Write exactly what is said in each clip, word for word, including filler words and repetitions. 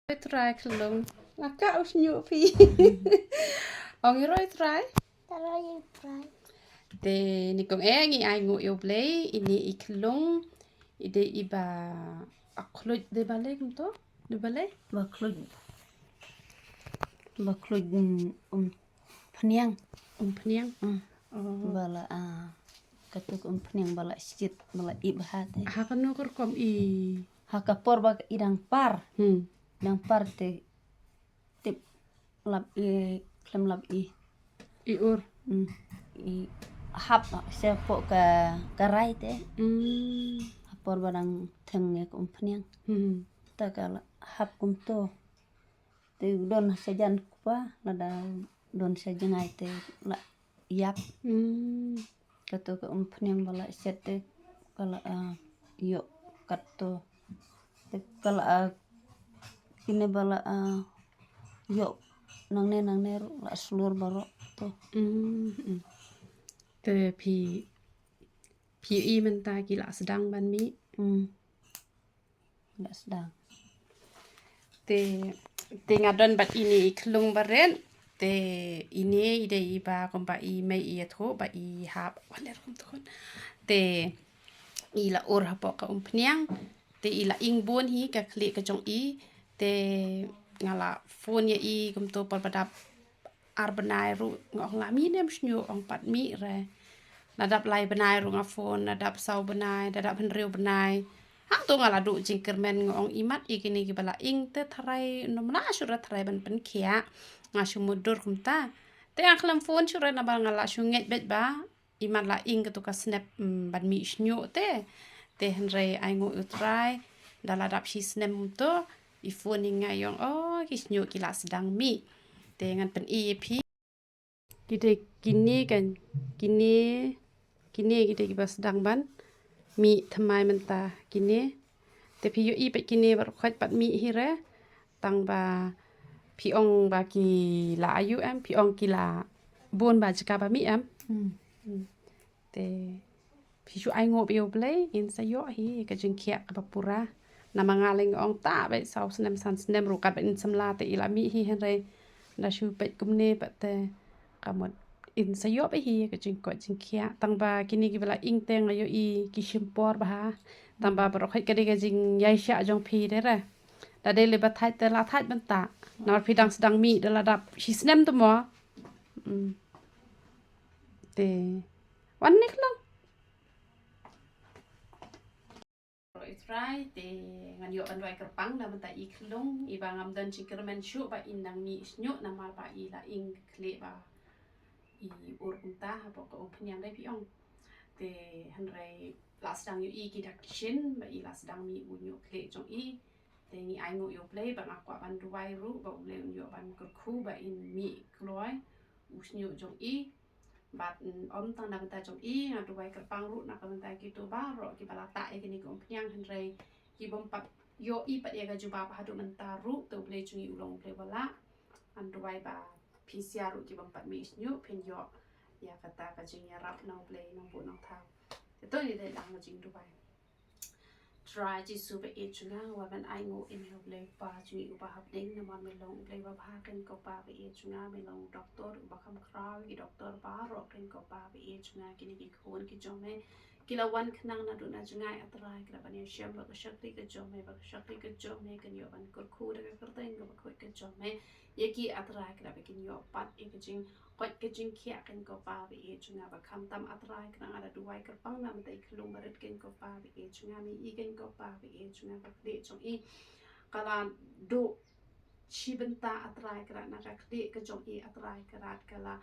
Trai khlung. Nga ka u shñiuh phi. Ong i roi trai. Trai trai. Te ni kong e ngi ai ngu ïa u Blei ini i khlung. I de i ba a khluit de ba le kumto. De ba le. Ba khluit. Ba khluit um, um phniang. Um phniang. Hmm. Oh. Ba la a katuk um phniang ba la shit ba la i ba ha te. Ha kano ka rukom i. Ha ka por ba i dang par. Hmm. Dang par te tip lap i khlem lap i. I ur. Hmm. I hap se po ka ka rai te. Hmm. Ha por ba dang theng ya ka um phniang. Hmm. Ta ka la hap kumto. Te don sa jan kpa lada don sa jngai te la ïap. Hmm. Kato ka um phniang ba la set te ka la a ïoh kato. Te ka la a kine ba la a ïoh nangne nangne ruh la slur baroh to. Hmm. Te phi phi i mynta ki la sdang ban mih. Hmm. Nga sdang. Te te nga don bad ine i khlung barit. Te ine i dei i ba kumba i mei i ïathuh ba i hap wan der kum tuhun. Te i la ur hapoh ka um phniang. Te i la ing bun hi ka khlieh ka jong i. Te nga la phone ïa i kumto por ba dap ar bnai ruh nga ong la mih ne em shñiuh ong pat mih re. La dap lai bnai ruh nga phone, la dap saw bnai, la dap hynriew bnai. Hangto nga la duh jingkyrmen nga ong imat i kine kiba la ing te tharai nym lah shuh re tharai ban pynkhiah. Nga shu mutdur kumta. Te nga khlem phone shuh re naba nga la shu ngeit beit ba imat la ing kato ka snep, mm, ban mih shñiuh te. Te hynrei ai nguh ïa u Trai da la dap shi snem to i phone ïa nga ong oh ki shñiuh ki la sdang mih. Te ngan pyni ïa phi. Ki dei kine kan kine kine ki dei kiba sdang ban mih thymmai mynta kine. Te phi ïohi pat kine baroh khoit pat mih hi re. Tang ba phi ong ba ki la aïu em, phi ong ki la bun ba jaka ba mih em. Hmm. Hmm. Te phi shu ai nguh ïa u Blei in sa ïoh hi ka jingkhiah kaba pura. Namar nga leng ong ta beit saw snem san snem ruh kat ba in samla te i la mih hi hynrei da shu peit kumne pat te ka mut in sa ïoh beit hi ka jingkoit jingkhiah. Tang ba kine kiba la ing te nga ïohi ki shim por bha. Tang ba baroh khoit ka dei ka jingïaishah jong phi de re. Da dei lei ba thait te la thait bynta. Namar phi dang sdang mih da la dap shi snem te mo. Hmm. Te wan nik lang. Roi Trai te ngan ïoh ban duwai kyrpang na bynta i khlung iba ngam don jingkyrmen shuh ba in dang mih shñiuh namar ba i la ing khlieh ba i ur kumta hapoh ka um phniang dei phi ong. Te hynrei la sdang ïohi ki dak shin ba i la sdang mih u ñiuh khlieh jong i. Te ngi ai nguh ïa u Blei ba nga kwah ban duwai ruh ba u Blei un ïoh ban kyrkhu ba in mih kloi u shñiuh jong i. Bad, mm, ym tang na bynta jong i nga duwai kyrpang ruh na ka bynta kito baroh kiba la tah ïa kine ki umphniang hynrei ki bym pat ïohi pat ïa ka jubab haduh mynta ruh te u Blei jong i u long u Blei ba lah. Ngan duwai ba phi sha ruh ki bym pat mih shñiuh phin ïoh ïa kata ka jingïarap na u Blei nongbuh nongthaw. Te to ngi dei lang ka jingduwai. Trai Jisu ba ïeit jong nga, nga wan ban ai nguh ïa me ha u Blei u Kpa jong ngi uba ha bneng namar me long u Blei ba bha keiñ ko Pa ba ïeit jong nga, me long u doktor uba kham khraw ïa ki doktor baroh keiñ ko Pa ba ïeit jong nga, kine ki khun ki jong me ki la wan khnang naduh na jngai A Trai Kynrad ban ïashem bad ka shakri ka jong me, bad ka shakri ka jong me kan ïoh ban kyrkhu da ka kyrteng kaba khuid ka jong me ïa ki A Trai Kynrad ba kin ïoh pat ïa ka jing koit ka jingkhiah keiñ ko Pa ba ïeit jong nga, ba khamtam A Trai Kynrad nga da duwai kyrpang na bynta i khyllung barit keiñ ko Pa ba ïeit jong nga, me i keiñ ko Pa ba ïeit jong nga, ka khlieh jong i ka la duh shi bynta A Trai Kynrad na ka khlieh ka jong i A Trai Kynrad ka la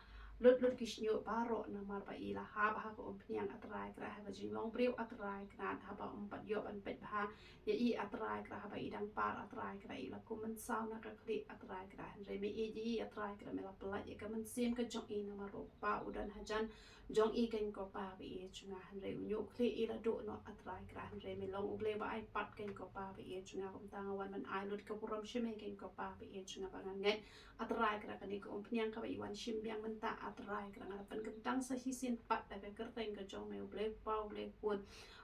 lut lut ki shñiuh baroh namar ba i la hap ha ka umphniang A Trai Kynrad ha ka jinglong briew A Trai Kynrad haba ym pat ïoh ban peit bha ïa i A Trai Kynrad haba i dang par A Trai Kynrad i la kum mynsaw na ka khlieh A Trai Kynrad hynrei me ïeit ïa i A Trai Kynrad me la pyllait ïa ka mynsiem ka jong i namar ba u kpa u don hajan jong i keiñ ko Pa ba ïeit jong nga hynrei u ñiuh khlieh i la duh noh A Trai Kynrad hynrei me long u Blei ba ai pat keiñ ko Pa ba ïeit jong nga kumta nga wan ban ai lut ka burom sha me keiñ ko Pa ba ïeit jong nga ba ngan ngeit A Trai Kynrad kane ka umphniang kaba i wan shim biang mynta A Trai Kynrad, nga da pynkyntang sa shisien pat da ka kyrteng ka jong me, U Blei Kpa, U Blei Khun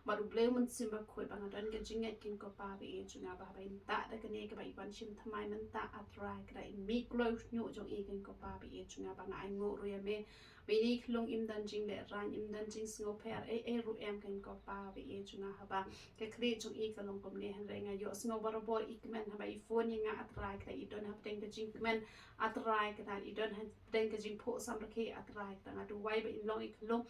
bad U Blei Mynsiem Bakhuid, ba nga don ka jingngeit, Kynrad ko Pa ba ïeit jong nga, ba haba ïa mynta da kane kaba i wan shim thymmai mynta, A Trai Kynrad, in mih kloi u shñiuh jong i, Kynrad ko Pa ba ïeit jong nga, ba nga ainguh ruh ïa me. Ba ine i khyllung im don jinglehrain, im don jingsngewpher ei ei ruh em, Kynrad ko Pa ba ïeit jong nga, haba ka khlieh jong i ka long kumne. Hynrei nga ïohsngew barabor i kmen haba i phone ïa nga, A Trai Kynrad, i don hapdeng ka jingkmen, A Trai Kynrad, i don hapdeng ka jingphuh samrkhie, A Trai Kynrad. Nga duwai ba in long i khyllung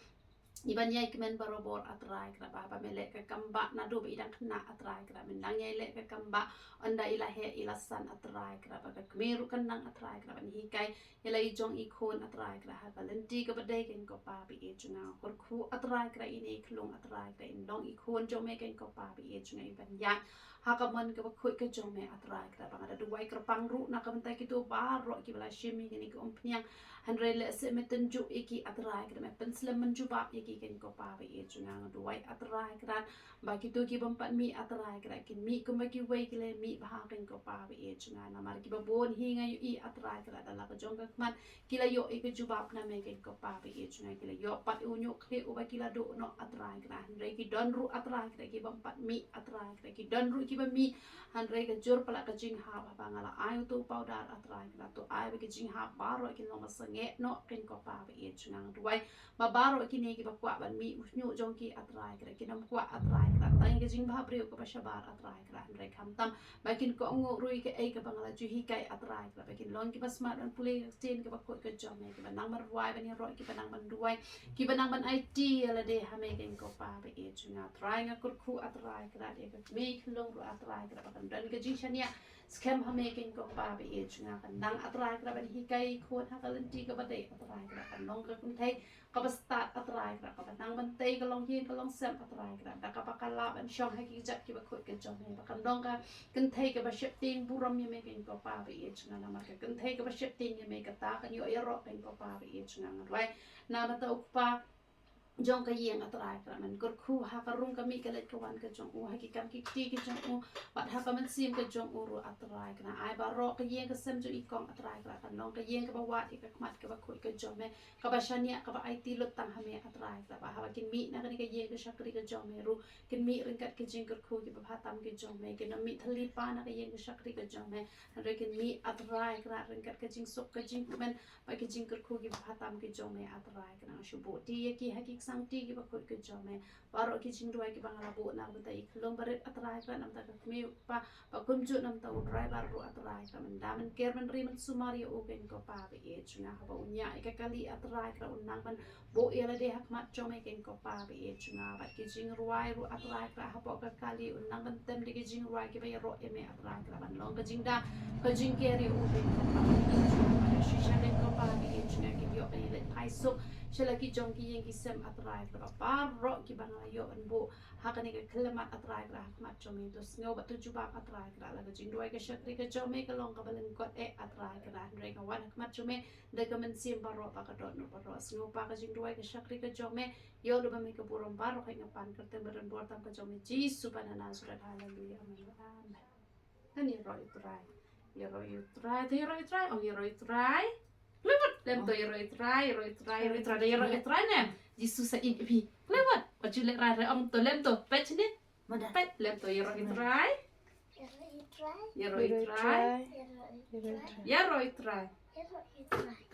iban ïai kmen barabor, A Trai Kynrad, ba haba me leh ka kam ba naduh ba i dang khynnah, A Trai Kynrad, men dang ïai leh ka kam ba, ynda i la heh i la san, A Trai Kynrad, ba ka kmie ruh kan nang, A Trai Kynrad, ban hikai ïa la i jong i khun, A Trai Kynrad, ha ka lynti kaba dei, Kynrad ko Pa ba ïeit jong nga. Kyrkhu, A Trai Kynrad, ine i khyllung, A Trai Kynrad, in long i khun jong me, Kynrad ko Pa ba ïeit jong nga, iban ïaid ha ka mon kaba khuid ka jong me, A Trai Kynrad. Ba nga da duwai kyrpang ruh na ka bynta kito baroh kiba la shim ïa kane ka umphniang, hynrei lehse me tynjuh ïa ki, A Trai Kynrad, me pynslem mynjubab ïa ki, Kynrad ko Pa ba ïeit jong nga. Nga duwai, A Trai Kynrad, ba kito ki bym pat mih, A Trai Kynrad, kin mih kumba kiwei ki la mih bha, Kynrad ko Pa ba ïeit jong nga. Namar kiba bun hi nga ïohi, A Trai Kynrad, da la ka jong ka khmat ki la ïoh ïa ka jubab na me, Kynrad ko Pa ba ïeit jong nga, ki la ïoh pat ïa u ñiuh khlieh uba ki la duh noh, A Trai Kynrad. Hynrei ki don ruh, A Trai Kynrad, ki bym pat mih, A Trai Kynrad, ki don ruh kiba mih, hynrei ka jur palat ka jinghap, haba nga la ai uto u powder, A Trai Kynrad, to ai ba ki jinghap baroh kin long ba sangeh noh, Kynrad ko Pa ba ïeit jong nga. Nga duwai ba baroh kine kiba kwah ban mih u shñiuh jong ki, A Trai Kynrad, kin ym kwah, A Trai Kynrad, tang ïa ka jingbhabriew kaba shabar, A Trai Kynrad, hynrei khamtam ba kin kohnguh ruh ïa kaei kaba nga la ju hikai, A Trai Kynrad, ba kin long kiba smat ban pule ka ktien kaba khuid ka jong me, kiba nang ban rwai ban ïaroh, kiba nang ban duwai, kiba nang ban aiti ïa lade ha me, Kynrad ko Pa ba ïeit jong nga. Trai, nga kyrkhu, A Trai Kynrad, ïa ka kmie khyllung ruh, A Trai Kynrad, ba kan don ka jingshaniah skhem ha me, Kynrad ko Pa ba ïeit jong nga, kan nang, A Trai Kynrad, ban hikai i khun ha ka lynti kaba dei, A Trai Kynrad, kan long ka kynthei kaba stad, A Trai Kynrad, kaba nang ban tei ka longïing ka longsem, A Trai Kynrad, da kaba ka lah ban shong ha ki kjat kiba khuid ka jong me, ba kan long ka kynthei kaba sheptieng burom ïa me, Kynrad ko Pa ba ïeit jong nga. Namar ka kynthei kaba sheptieng ïa me, kata kan ïoh ïaroh, Kynrad ko Pa ba ïeit jong nga. Nga duwai na bynta u kpa jong ka ïing, A Trai Kynrad, men kyrkhu ha ka rung ka mih ka leit ka wan ka jong u, ha ki kam ki kti ki jong u, bad ha ka mynsiem ka jong u ruh, A Trai Kynrad. Ai baroh ka ïing ka sem jong i kong, A Trai Kynrad, kan long ka ïing kaba wad ïa ka khmat kaba khuid ka jong me, kaba shaniah, kaba aiti lut tang ha me, A Trai Kynrad, ba haba kin mih na kane ka ïing ka shakri ka jong me ruh, kin mih ryngkat ki jingkyrkhu kiba bha tam ki jong me, kin ym mih thylli pa na ka ïing ka shakri ka jong me, hynrei kin mih, A Trai Kynrad, ryngkat ka jingsuk ka jingkmen bad ki jingkyrkhu kiba bha tam ki jong me, A Trai Kynrad. Shu buh ti ïa ki ha ki ksangti kiba khuid ki jong me. Baroh ki jingduwai kiba nga la buh na ka bynta i khyllung barit, A Trai Kynrad, na bynta ka kmie u kpa, bad kumjuh na bynta u driver ruh, A Trai Kynrad, men da men ker men ri men sumar ïa u, Kynrad ko Pa ba ïeit jong nga, haba u ñiah ïa ka kali, A Trai Kynrad, un nang ban buh ïa lade ha khmat jong me, Kynrad ko Pa ba ïeit jong nga, bad ki jingrwai ruh, A Trai Kynrad, hapoh ka kali un nang ban tem da ki jingrwai kiba ïaroh ïa me, A Trai Kynrad, ban long ka jingda ka jingker ïa u, Kynrad ko Pa ba ïeit jong nga. Bad shisha, Kynrad ko Pa ba ïeit jong nga, kin ïoh ka ïaleit phai suk sha la ki jong ki ïing ki sem, A Trai Kynrad, bad baroh kiba nga la ïoh ban buh ha kane ka khyllipmat, A Trai Kynrad, ha khmat jong me, to sngew bad to jubab, A Trai Kynrad. La ka jingduwai ka shakri ka jong me ka long kaba lyngkot eh, A Trai Kynrad, hynrei nga wan ha khmat jong me da ka mynsiem baroh bad ka dohnud baroh. Sngewbha ka jingduwai ka shakri ka jong me, ïoh lut ba me ka burom baroh, ka nga pan kyrteng ba donbor tam ka jong me, Jisu ba na Nasareth. Haleluya, amen, amen. Ngan ïaroh ïa u Trai. Ïaroh ïa u Trai, to ïaroh ïa u Trai, ong ïaroh ïa u Trai. Khlem wat, lem to ïaroh ïa u Trai, ïaroh ïa u Trai, ïaroh ïa u Trai, ïaroh ïa u Trai ne. Jisu sa ïeit ïa phi. Khlem wat, wat ju lehraiñ re, ong to lem to. Peit shane. Peit, lem to ïaroh ïa u Trai. Ïaroh ïa u Trai. Ïaroh ïa u Trai. Ïaroh ïa u Trai.